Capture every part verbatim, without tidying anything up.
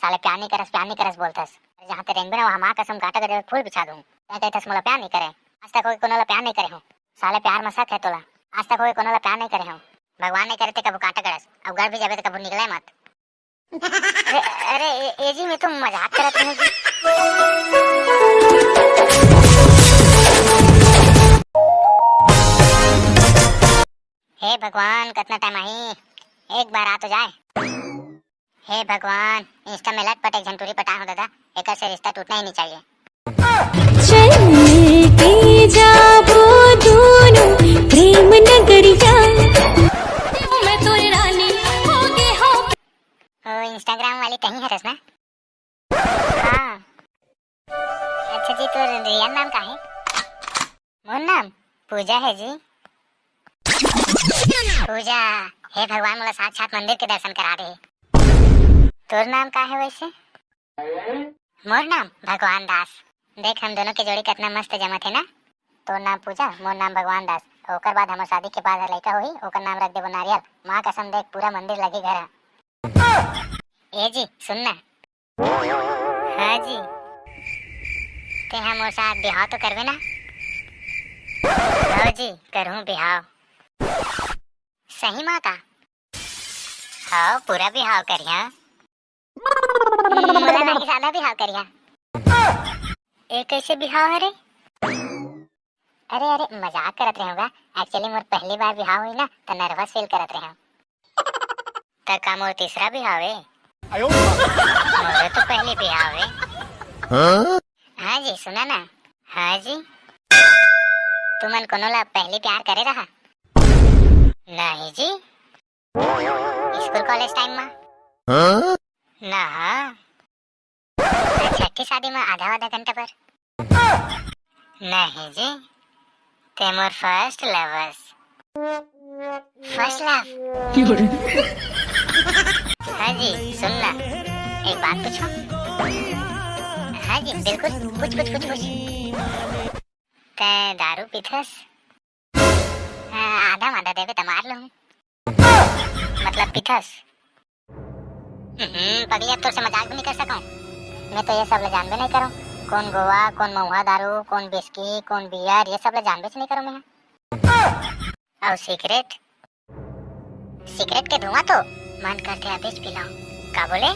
साले प्यार नहीं करस, प्यार नहीं करस बोलथस। अरे जहाँ ते रेंगबे ना, वहाँ माँ कसम गाटा गजर फूल बिछा दूँ। तैं कहथस मोला प्यार नहीं करे। आज तक होके कोनो ला प्यार नहीं करे हूँ। साले प्यार में शक है तोला। आज तक होके कोनो ला प्यार नहीं करे हूँ। भगवान नहीं करे ते कभू कांटा गड़स, अब गड़ भी जाबे तो कभू निकले मत। अरे, अरे, ए, ए जी, मैं तो मजाक करत रहूं जी। हे भगवान, कितना टाइम आही, एक बार आ तो जाए। हे भगवान, Insta में लटपट एक झन टूरी पटाए हो दादा, एकर से रिश्ता टूटना ही नहीं चाहिए। चल के जाबो दोनों प्रेम नगरिया। मैं तोर रानी हो गे हो। ओ, Instagram वाली तहीं हरस ना? हाँ। अच्छा जी, तोर real नाम का है? मोर नाम पूजा है जी। पूजा, हे भगवान, मोला साक्षात मंदिर के दर्शन करा दे। तोर नाम का है वैसे? मोर नाम भगवान दास। देख, हम दोनों के जोड़ी कितना मस्त जमत है ना। तोर नाम पूजा, मोर नाम भगवान दास। ओकर बाद हमर शादी के बाद लड़का होही, ओकर नाम रख देबो नारियल। माँ कसम, देख, पूरा मंदिर लगी घर। ए जी, सुन ना। हाँ जी। तेहा मोर साथ बिहाव तो करबे ना? हाँ जी, करहूँ बिहाव। सही माँ का? हाँ, पूरा बिहाव करिहा। मोला नहीं, सादा बिहाव करिहा। ए, कैसे बिहाव हरे? अरे, अरे, मजाक करत रहे होगा। Actually, मोर पहली बार बिहाव हुई ना, तो nervous feel करत रहे हूँ। त का मोर तीसरा बिहाव ए? मोरे तो पहली बिहाव ए। हाँ? हाँ जी, सुना ना। हाँ जी। तुमन कोनो ला पहली प्यार करे रहा? नहीं जी। स्कूल कॉलेज टाइम मा? हाँ? ना। हाँ। छठी शादी मा आधा आधा घंटा पर? नहीं जी, ते मोर first lovers। First love। हाँ जी, सुन ना, एक बात पूछो। हाँ जी, बिल्कुल, पूछ, पूछ, पूछ, पूछ। तै दारू पीथस? हाँ, आधा माधा देबे त मार लूँ। मतलब पीथस? हम्म, पगली, अब तोर से मजाक भी नहीं कर सकूं। मैं तो ये सब ले जानबे नहीं करूं। कौन गोवा, कौन महुआ दारू, कौन बिस्की, कौन बियर, ये सब ले जानबे से नहीं करूं मैं। और सिगरेट? सिगरेट के धुआं तो मन करथे अबेच पी लूं। का बोले?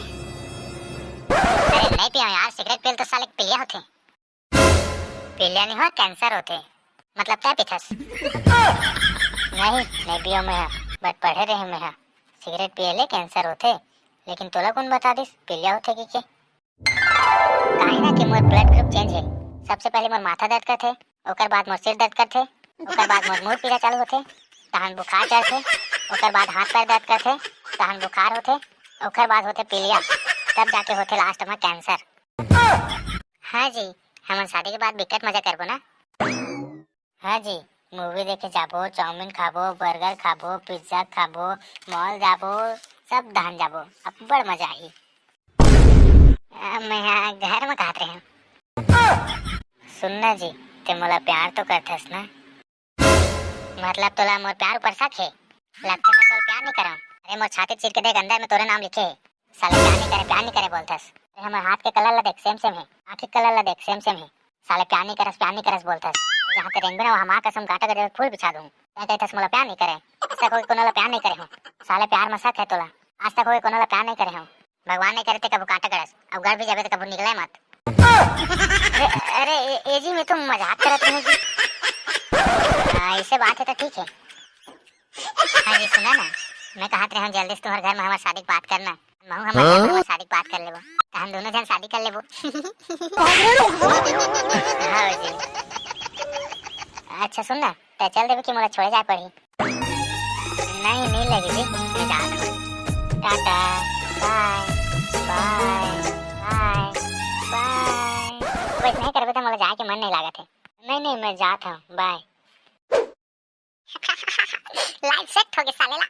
अरे नहीं पिया यार, सिगरेट पील तो साले पिलिया होथे। पिलिया नहीं हो, कैंसर होथे। मतलब तै पीथस? नहीं, नहीं पियो मैं हा, but पढ़े रहे मैं हा। सिगरेट पिए ले कैंसर होथे, लेकिन तोला कौन बता दिस पिलिया होथे कि के? काहे ना कि मोर blood group change है। सबसे पहले मोर माथा दर्द करथे, ओकर बाद मोर सिर दर्द करथे, ओकर बाद मोर मुंह पीला चालू होथे, तहन बुखार चढ़थे, ओकर बाद हाथ पैर दर्द करथे, तहन बुखार होथे, ओकर बाद होथे पिलिया, तब जाके होथे last में कैंसर। हाँ जी, हमन शादी के बाद बिकट मजा करबो ना। हाँ जी, मूवी देखे जाबो, चाउमीन खाबो, बर्गर खाबो, पिज्जा खाबो, मॉल जाबो, सब धान जाबो, अब्बड़ मजा आही। आ, मैं यहाँ घर में कहत रहे हूँ। सुन ना जी, ते मोला प्यार तो करथस ना? मतलब तोला मोर प्यार ऊपर शक हे? लगथे मैं तोला प्यार नहीं करम। अरे मोर छाती चीर के देख, अंदर में तोरे नाम लिखे हे। साले प्यार नहीं करे, प्यार नहीं करे बोलथस। अरे हमर हाथ के कलर ला देख, सेम सेम हे। आँखी कलर ला देख, सेम सेम हे। साले प्यार नहीं करस, प्यार नहीं करस बोलथस। जहाँ ते रेंगबे ना, वहाँ माँ कसम गाटा गजर फूल बिछा दूँ। तैं कहथस मोला प्यार नहीं करे। आज तक होके कोनो ला प्यार नहीं करे हूँ। साले प्यार में शक है तोला। आज तक होके कोनो ला प्यार नहीं करे हूँ। भगवान नहीं करे ते कभू कांटा गड़स, अब गड़ भी जाबे तो कभू निकले मत। अरे, अरे, ए, ए जी, मैं तो मजाक करत रहे जी। हाँ, ऐसे बात है तो ठीक है। हाँ जी, सुना ना, मैं कहत रहे हूँ जल्दी से तुम्हारे घर में हमारे शादी की बात करना, मैं हूँ हमारे घर में हमारे शादी की बात कर लेबो, तो हम दोनों जन शादी कर लेबो। हाँ जी। अच्छा सुन ना, तै चल देबे कि मोला छोड़े जाए पड़ही? नहीं, नहीं लगी जी, मैं जात हूँ। टाटा, बाय, बाय, बाय, बाय। वैसे नहीं करबे तो मोला जाए के मन नहीं लागत है। नहीं, नहीं, मैं जात हूँ, बाय। लाइफ सेट हो गया साले ला।